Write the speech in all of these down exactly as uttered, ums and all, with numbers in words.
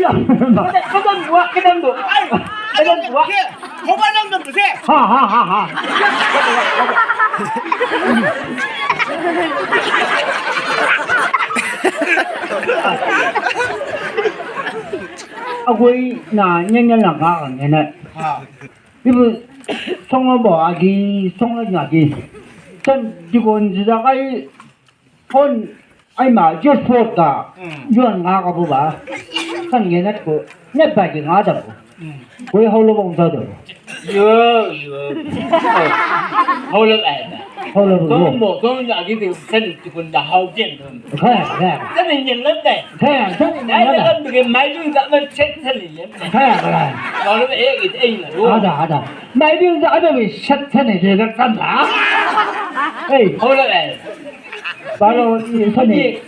Kedan dua, kedan dua. Ai, kedan dua. Ha, ha, ha, ha. Agoi na nyanyan lang ka nyanyan. Ibu songo bo agi, songo agi. San dikon jidakai. Kon ai ma just pot ka. Yuan nga ka buba. Kan ngenat ko. Ne bagi nga da ko. Ko hau lo bong sa do. Yo, yo. Hau lo ai. Hau lo bong. Kon mo, kon ya gi de sen ti kun da hau jen. Kaya, kaya. Sen ni jen lam dai. Kaya, sen ni jen lam. Ai da kan bi mai lu da man set sen ni jen. Kaya, kaya. Hau lo e gi e na. Ada, ada. Mai lu da ada bi set sen ni jen kan da. Hei. Hau lo ai. Balo, sani.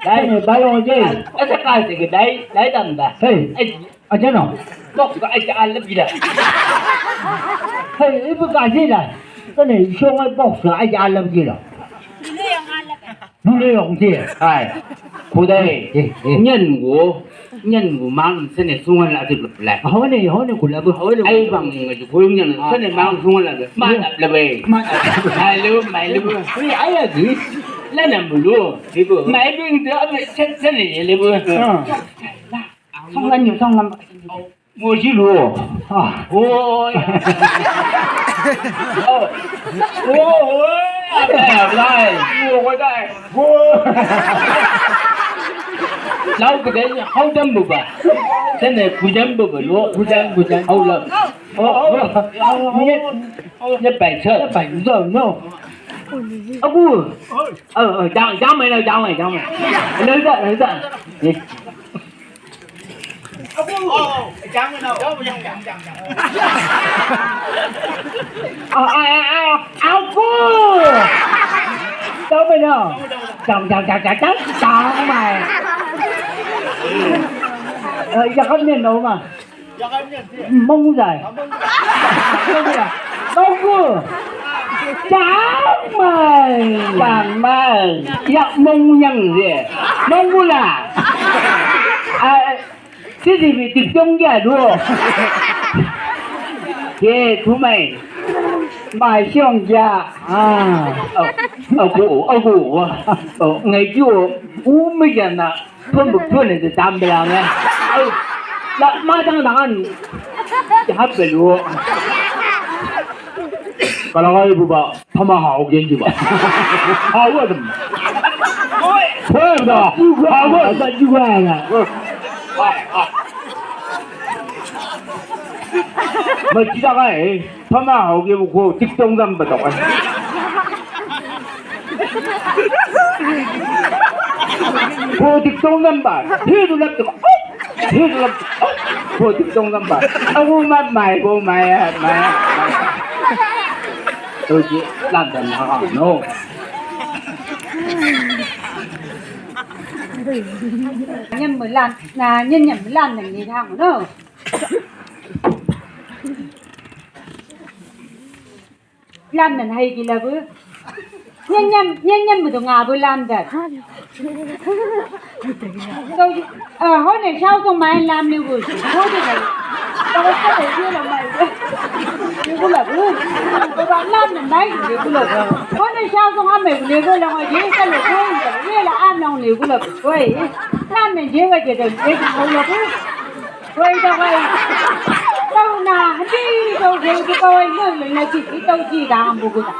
Dai, balo, je. Asa ka se ke dai, dai dan da. Hei. Ai, aja no. Box ka ai alap gila. Hei, ibu ka je da. Sani, so ngai box ka ai alap gila. Dule yang je. Hai. Kudai. Eh, eh. Nyan go. Nyan gu mang sene sungan la tip lai. Hone, hone kula bu, hone. Ai bang ngai ju kuyung nyan sene mang sungan la. Ma la be. Ma. Mai lu, mai lu. Ni ai agi. La na bulu. Ibu. Mai bing de abe sen sene le bu. Song lan yu, song lan. Mo ji lu. Ah. Oh. Oh. Oh. Abe lai. Mo ko dai. Lau ke dai hau dam bu ba. Sene ku dam bu ba lo. Ku dam, ku dam. Hau lau. Oh, oh. Ni, ni bai cha. Bai cha, no. Abu. Oh, oh, jang, jang mai na, jang mai, jang mai. Lau da, lau da. Ni. Abu. Oh, jang mai na. Jang, jang, jang, jang. Ah, ah, ah, ah. Aku. Tahu mana? Jang, jang, jang, jang, jang, jang mai. Eh, ya kan ni no ma. Mong zai. Mong zai. Jang mai. Jang mai. Ya mong yang ze. Mong bula. Ah, Sisi bi tik tong dia do. Ye, kumai. Mai siong dia. Ah. Aku, aku. Oh, ngai ju. Umi jana. Pun bu pun itu tambel ame. Ai. La ma dang dangan. Hap belu. Kalau ngai bu ba. Pama hau gen jiba. Hau adam. Hau da. Hau da jiba na. Ma jidakai. Pama hau gen ko tik tong dam ba dok. Ko tik tong dam ba. Hidu lap tu. Hidu lap. Ko tik tong dam ba. Aku ma mai ko mai mai. Oi, lan dan ha no. Nyen mu lan, na nyen nyen mu lan nang ni hang no. Lan nan hai gila bu. Nyen nyen, nyen nyen mu dong abu lan dan. Kau, eh, hone, siau tong mai lam ni gus. Hone, kau, kau, kau, kau, kau, mai. Ni gula gus. Kau, lam ni mai, ni gula gus. Hone, siau tong amai, ni gula gus. Ni gula gus. Ni la am nong, ni gula gus. Woi, lam ni je ga je, je, je, gula gus. Woi, da woi. Kau na, hati, kau, kau, kau, kau, na, ji, kau, ji, da, am, bu, gu, da.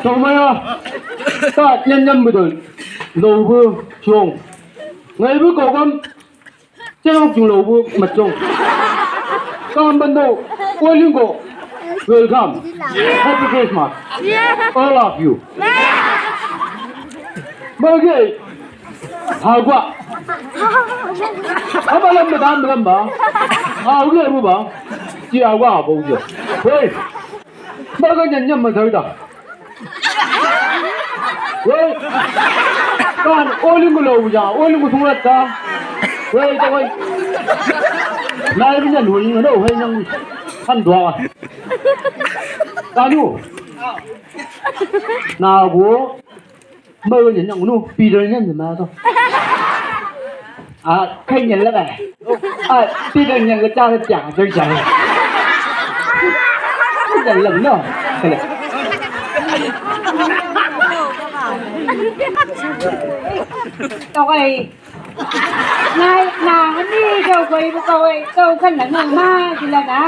Tomaya, ta tian nam budon, lobu, chong. Ngai bu kau kam, Channel jing lo bu machong. Kam bando, oiling ko. Welcome. Happy Christmas. All of you. Mage. Hagwa. Aba lam ba dam lam ba. Hagwa bu ba. Ti hagwa ba ujo. Hey. Mage nyan nyan ma da. Woi. Kan, oiling ko lo ya, oiling ko sungat ka. Woi, da woi. Nai bi nyan hoi ngan, hoi nyan kan dua. Kanu. Na go. Mai nyan nyan nu, Peter nyan ma to. A, kai nyan la kai. A, Peter nyan la ta ta ta ta. Nyan la no. Kale. Tokai. Nai, na, ni, kau, kau, kau, kau, kan, na, na, ma, kila, na.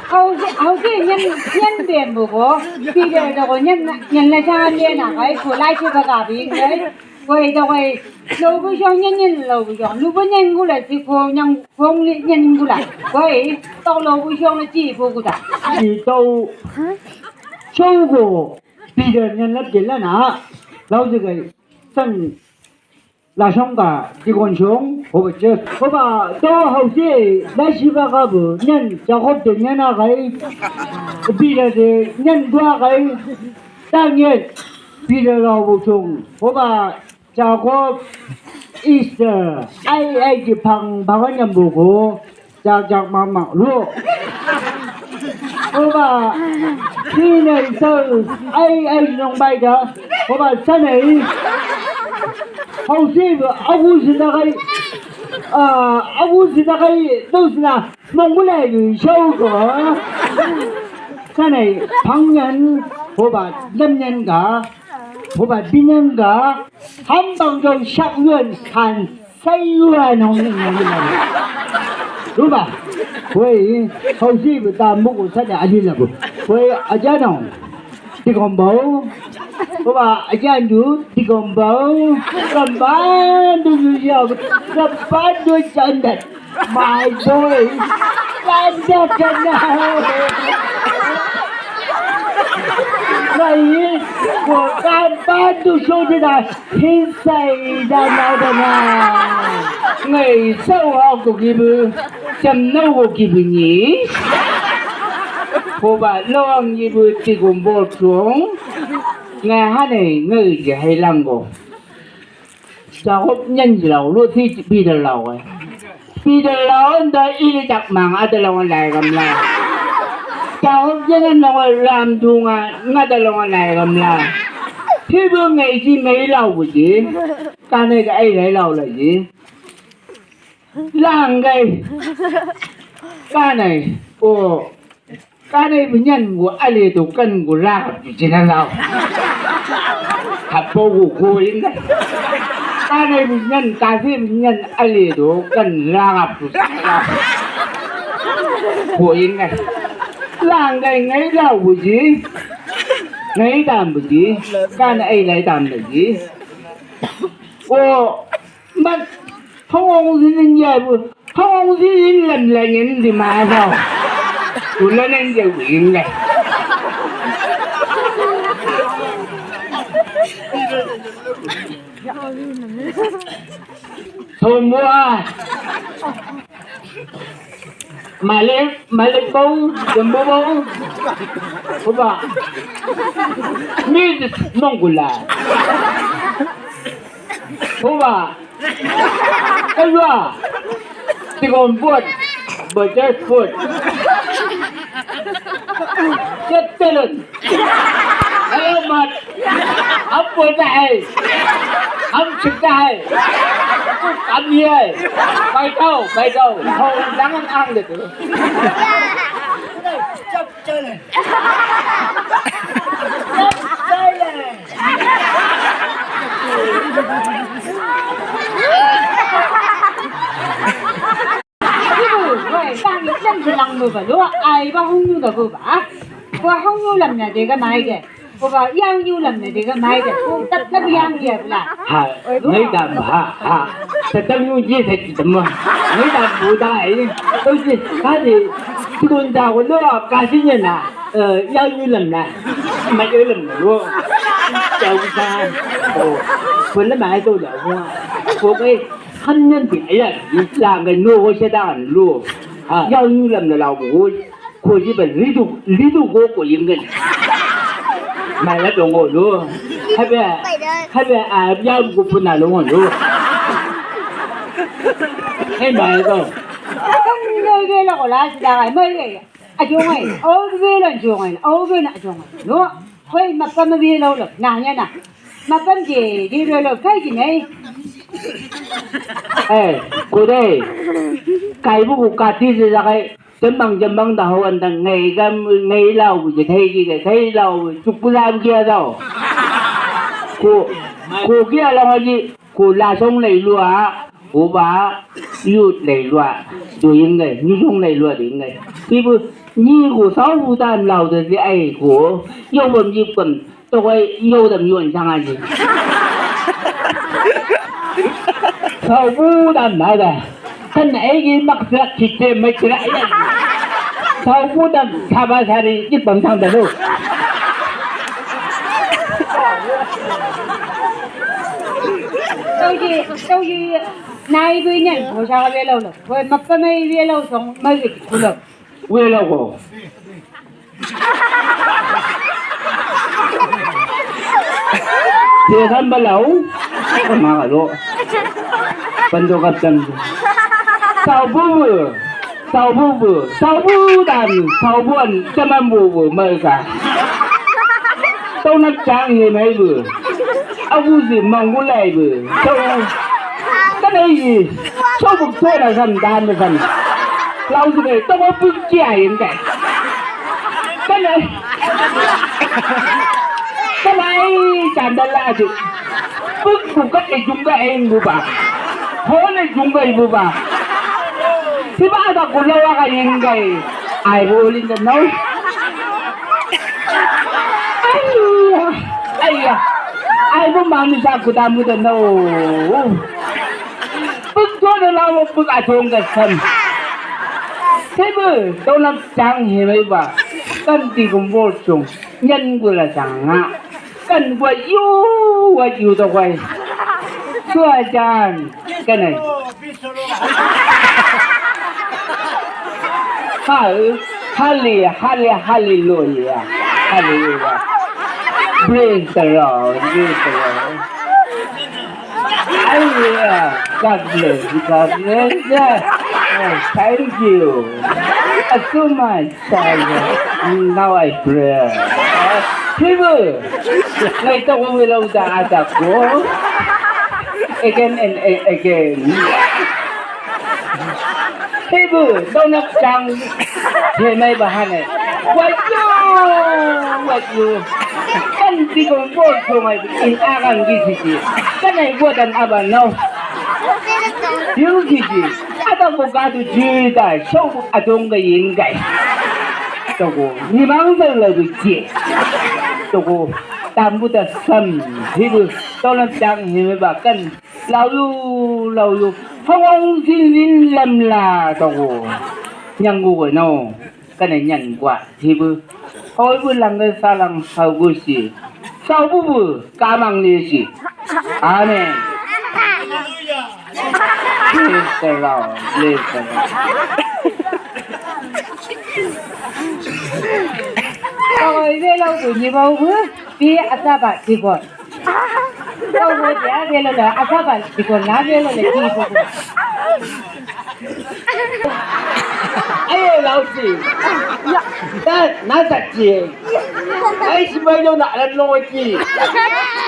Kau, kau, ke, nyan, nyan, bembo, ko. Pide, to, ko, nyan, nyan, na, jangan, dia, na, kai, ko, lai, ko, ka, ka, bi, kai. Ko, to, ko, lo, bu, jong, nyan, nyan, lo, bu, jong. Lu, bu, nyan, gula, si, ko, nyan, kong, ni, nyan, gula. Ko, to, lo, bu, jong, na, ji, bu, guda. Di, to, chong, ko, pide, nyan, la, kila, na. Lau, si, kai, san, Lasong ka, dikon song, hoba je, hoba, to hausi, lasiba ka bu, nyan, Jakob de nyan a kai, Pita de nyan dua kai, Daniel, Pita lau bu song, hoba, Jakob, Ester, ai, ai, di pang, pang nyan bu ko, Jak jak mak mak lu. Hoba, sinai sau, ai ai nong bai da. Hoba, sanai. Hausi, agu sina kai. Ah, agu sina kai, dau sina. Mong gulai lu, sau ko. Sanai, pang nyan, hoba, lam nyan ga. Hoba, bin nyan ga. Hambang jong sak yuan han sai yuan hong ni nang ni nang. Ruba. Wei, hausi bu ta muku sa da adi labu. Wei, aja nong. Tigombau. Ruba, aja ndu, tigombau. Ramban du yu ya. Ramban du jandat. My boy, kanda kanda. Ngai, ko kan bantu sodina, hinsai dana dana. Ngai, sau hau ko gibu, sam nau ko gibu ni. Ko ba lawang gibu tigombau tuong. Ngai hane, ngai je hai langgo. Jakob nyan lau, lo si Pita lau, eh. Pita lau, nda ili tak mang, ada lau ngai gam lau. Jakob nyan lau, lam dunga, ngada lau ngai gam lau. Hibu ngai si mai lau buji. Kane ka ai lai lau lagi. Lang gai. Kane, o. Kane bu nyan gu ale do kan gu lagap tu jina lau. Hapo gu gu inga. Kane bu nyan, kase bu nyan ale do kan lagap tu jina lau. Gu inga. Lang gai ngai lau buji. Ngai dam buji. Kane ai lai dam buji. O. Mat, hong hong zin in ya bu, hong hong zin in lam la nyen di ma dau. Ula nen je win le. Tomua. Malik, Malik bau, Jumbo bau. Kuba. Mid Mongula. Kuba. Kalua. Tigombot. Bojot put. Ketelun. Alamat. Am put hai. Am sik hai. Am ye. Bai tau, bai tau. Hau jangan ang gitu. Stop silent. Stop silent. Ibu, wai, kami kan bilang mo ba lo, ai ba hong nu da go ba. Ba hong nu lam na de ga mai ge. Ko ba yang yu lam na de ga mai ge. Ko tap na biang ge bla. Ha, ngai dam ha, ha. Tatam yu je sa ti tam. Ngai dam bu da ai. Ko je ka de. Ti kon da ko lo ka si ne na. Eh, yang yu lam na. Mai yu lam na lo. Jauh sa. Oh. Ko la mai to la. Ko kai. Hannyan ti aya, lang ga no go se dan lo. Ha, yau nu lam na lau go. Ko ji ba lidu, lidu go ko yingan. Mai la dong go lo. Habe, habe a yau go puna lo lo. Hei mai go. Ai, bela ko la si da gai, mai gai. A jongai, au bela jongai, au bela jongai. No, koi mapam bela lo, na ya na. Mapam je, je bela lo, kai ji nai. Eh, ko dei. Kai bu ku kati je ja kai. Jambang, jambang da hawan da ngai gam, ngai lau bu je kai ji kai, kai lau bu, cukup lam kia dau. Ko, ko kia lau ji. Ku lasong lai lua, ku ba, yut lai lua, doing lai, nyusong lai lua doing lai. Ibu, ni ku sau bu dan lau de di ai ku, yau bam yip kan, to kai yau dam yuan sang aji. Sau bu dan na da. Kan ai gi mak trak kite mai trak ya. Sau bu dan saba sari yip bam sang da lo. Tau ji, tau ji, nai bu nyan, ko sa ka bela lo. Ko mapam mai bela lo song, mai bela lo. Bela ko. Te kan balau. Maka lo. Pando kaptan. Sau bu bu. Sau bu bu, sau bu dan, sau bu an, teman bu bu, mereka. Tau nak cang ye mai bu. Aku si manggulai bu. Tau, kan ai, sau bu tu ada sam dan sam. Lau si mai, tau bu kia ye kai. Kan ai, kan ai, candala si. Puk buka e jungga e buba. Hole jungga e buba. Siba ada kulawa ka inggai. Ai bu ulin da nau. Aiya. Aiya. Ai bu manusia kudamu da nau. Puk jona lawa puk ajong ga san. Sibu, tau lam cang he mai ba. Kan ti kumbol cung. Nyan gula sanga. Kan gua yu, gua yu to gua. Tua jan. Kan ai. Hal, hali, hali, hallelujah. Hallelujah. Praise the Lord. Praise the Lord. Hallelujah. God bless. God bless. Yeah. Oh, thank you. Uh, so much. Now I pray. People, ngai to ko melo da ada ko. Again and a- again. People, don't knock down. He mai bahane. What you? What you? Kan di ko bol ko mai in akan di sisi. Kan ai buat dan apa no? Yu sisi. Ada ko gadu jida. So adong ga yin gai. Togo, ni mang sa la bu ji. Togo, tambu da sam, hidu, tolan tang, hime bakan, lau yu, lau yu, hawang sin lin lam la, togo. Nyang gu gu no, kana nyang gua, hibu. Hoi bu lang ga salang hau gu si. Sau bu bu, kamang ni si. Amen. Praise the Lord. Praise the Lord. Kau ini lau bunyi bau bu, di asaba di bot. Kau bu dia dia lau asaba di bot na dia lau di bot. Ayo lau si. Ya, na sa si. Ai si mai lau na lau si.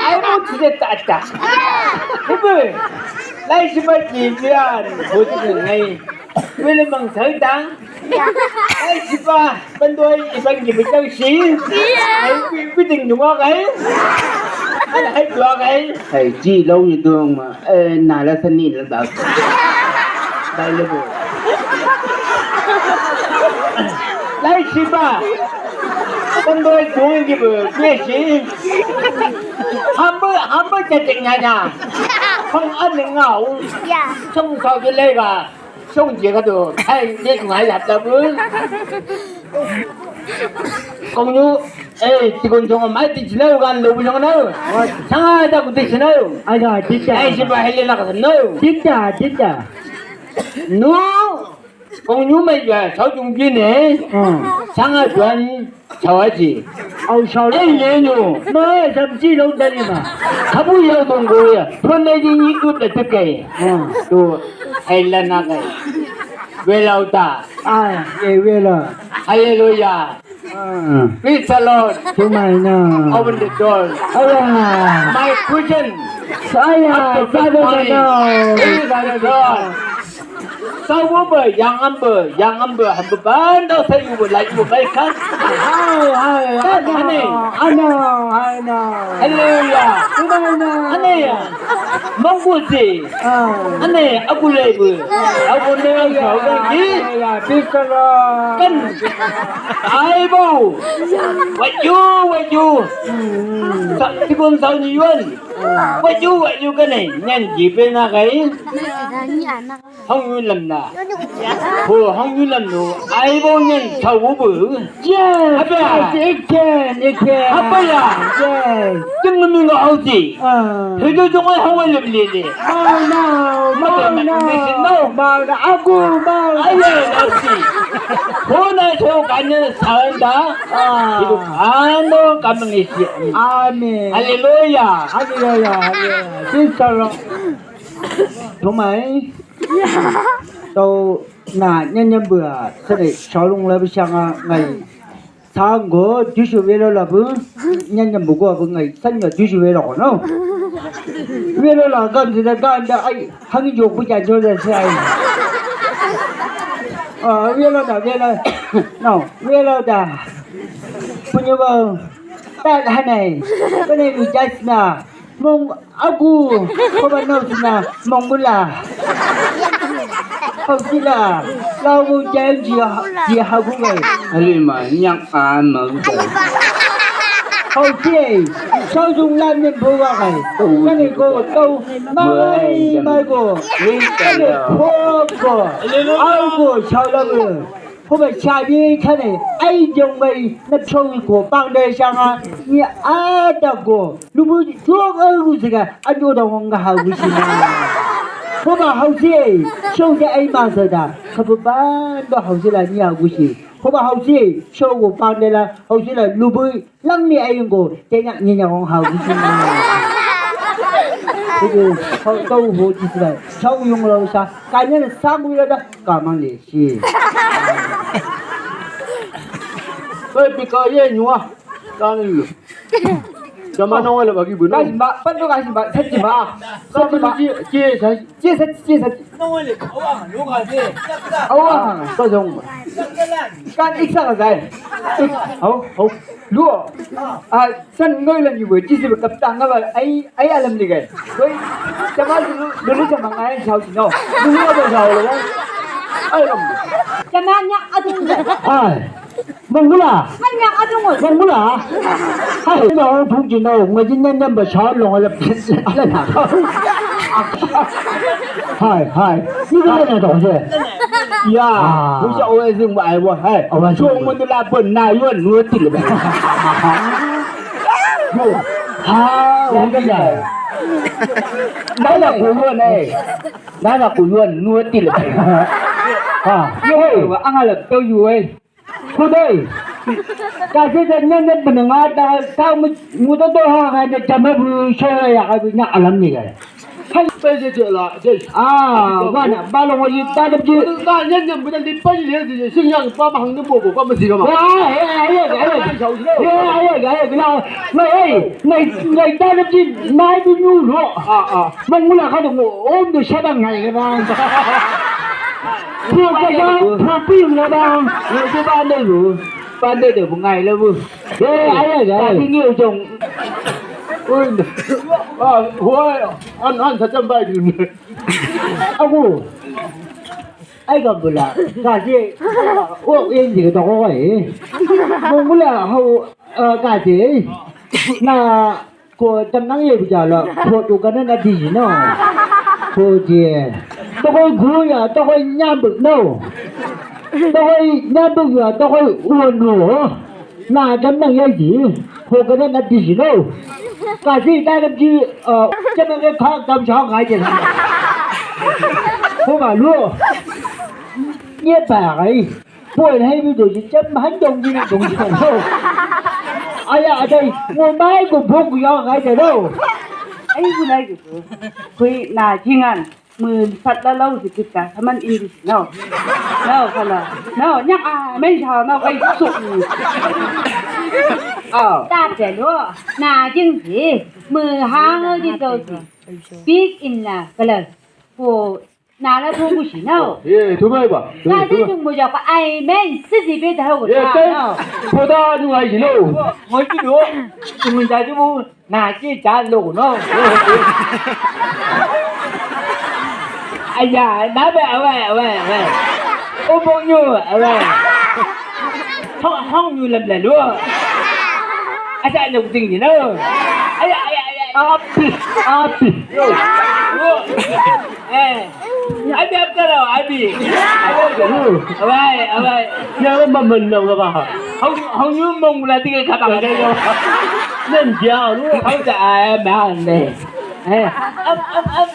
Ai mu si ta ta. Ibu. Lai si ba ki bian, bo ti ngai. Wele mang sai ta. Lai si ba, ban doi i ban ki bitau si. Ai bi bi ding nunga kai. Ai ai dua kai. Ai ji lau ni dong ma, eh, na la sa ni la da. Dai le bo. Lai si ba. Ban doi dong ki bo, ke si. Hamba, hamba cetek nyanya. Kong an ngau. Ya. Song sao je le ga. Song je ga do. Hai, je ngai ya ta bu. Kong nu, eh, ti kon song mai ti sinau kan lo bu song nau. Sanga ta ku ti sinau. Ai ga, ti ta. Ai si ba hele na ka no. Ti ta, ti ta. Nu. Kong nyu mai ya, sau jung jin ne. Hmm. Sanga duan, sau aji. Au sau. Eh, ne nyu. Ma, sam ji lo dari ma. Kabu ya dong go ya. Pon na di ni ku ta te kai. Hmm. Tu, ai la na kai. Wela uta. Ai, e wela. Hallelujah. Ah. Praise the Lord. Tumai na. Open the door. Aya. My question. Aya, Father, Father, no. Praise the Lord. Sau ba, yang amba, yang amba, hamba banda sai uba, lai uba, mai kan. Hai, hai, ano, ano, ano. Hallelujah. Tumai na. Ano ya. Mangguti. Ah. Ane, aku lebu. Aku ne ang kau lagi. Ya, ya, bisa lah. Kan. Ai bau. Waju, waju. Hmm. Sa, tikun sa ni yuan. Waju, waju kan eh. Nyan jipe na kai. Hong yuan lam na. Ho, hong yuan lam no. Ai bau nyan sa ubu. Yes, apa ya? Yes, it can, it can. Apa ya? Yes. Tengah minggu auti. Ah. Hidup tu kau hawa lebih lele. Mau na, mau na, mau na, aku mau. Ayo, auti. Ho na so kanya sanda. Ah. Hidup ando kami ngisi. Amin. Haleluya. Haleluya, haleluya. Bisa lah. Tumai. Tau na nyan nyan bua sene saulung labi sanga ngai. Sanggo dusu welo labu nyan nyan bugo abu ngai sanga dusu welo kono. Welo la gam sida gam da ai hangi jo buja jo da sai. Ah, welo da welo. No, welo da. Punya bau. Tak hanai. Kena lu jasna. Mong aku, ko ba nau sina, mong gula. Kau sila, lau gu jan ji, ji hagu ngai. Alima, nyak an mau jai. Kau si, sau jung lan nen bo wa ngai. Kane ko, kau, mai, mai ko. Kane ko, ko. Au ko, sau lau gu. Ko ba sabi kane, ai jong mai na chong ko, bang de sanga, ni ada ko. Lubu jong au sika, anu da wong ga hau si na. Ko ba hau si, so de ai ma sa da. Ka ba ban ba hau si la ni hau si. Ko ba hau si, so ko bang de la, hau si la lubu. Lang ni ai nggo, tenya ni nya wong hau di sini. Itu, hau tau ho di sini. Sau yung lau sa, kanya na samu ya da, kamang le si. Kau pika ye nyua, kang lu. Sama nong le bagi bunuh. Kasi ba, pan tu kasi ba, kasi ba. Kasi ba. Cie, cie, cie, cie, cie. Awang, kau jong. Kan iksa ka gai. Ik, au, au. Luo. Ah, san ngoi lan yu bo, jisi bo kaptang ngaba, ai, ai alam ni gai. Koi, sama dulu, dulu sama ngai sau sino. Dulu apa sau lo. Ai, lam. Sama nya adu. Ai. Mong gula. Hai, nya, adu ngoi. Mong gula. Hai, ba ong phung jin no, ngoi jin nyan nyan ba sa long ala pin ala na. Hai, hai. Ni ka na dong se. Ya, bu sa o e sing ba ai wa hai. Awa, so mo tu la pun na yuan nu ti le ba. Yo. Ha, ong ka ya. Na la ku yuan eh. Na la ku yuan nu ti le ba. Ha. Yo, ang ala to yu eh. Kudai. Kasi da nyan nyan benenga da tau mu, muda do ha ngai da jama bu so ya ka bu nya alam ni ga. Hai pe je je la je. Ah, wana ba lo yi ta de ji. Ka nyan nyan bu da li pa yi le je sing yang pa ma hang ne bo bo ka ma si ka ma. Wa, he, he, he, he. He, he, he, he, na, na, he, na, na ta de ji, na bu nu lo. Ah, ah. Mong gula ka do mo, om do sa da ngai ga ba. Ko ka ja, ko pi na ba. Yo, ko ba ne lo. Pande de bu ngai le bu. Eh, ai, ai, ai. Tapi ni ujung. Ui. Ah, huai. An, an, sa chambai dulu. Aku. Ai ka bula. Kasi. Oh, ini kita kau eh. Mong gula hau, eh, kasi. Na Ko tamnang ye bijala, ko tu kana na di no. Ko je. Tokoi guya, tokoi nyambuk no. Tokoi nyambuk ya, tokoi uon no. Na tamnang ye ji. Ko kana na di no. Kasi ta kam ji, eh, kana ke ka kam sa ngai je. Ko ba lu. Ye ba ngai. Boi hai mi do ji jam han dong ji na dong ji dong. Aya adai mo mai ko bok ya ngai de lo. Ai ku nai ku. Kui na jingan. Mun pat la lau si kita, saman indi si, no. No, kala. No, nyak a, men sa, no, kai su. Oh. Ta te lo, na jing si, mu hang di to si. Big in la, kala. Ko, na la tu ku si, no. Ye, tu mai ba. Ka de jung mo ja ka, ai men, si si be ta ho, no. Ko da nu ai, no. Mo ti lo, tu mun da tu. Na ki ta lo no. Aya, na be awe, awe, awe. O bong nyu, awe. Hong, hong nyu lam la lo. Asa lo ding ni no. Aya, aya, aya. Api, api. Yo. Yo. Eh. Abi, abi karo, abi. Abai, abai. Ya, ma, ma, na, na, ba. Hau, hau nyu mong la tiga kaba. Nen dia lu. Hau da, eh, ma, ne. Eh. Am, am, am.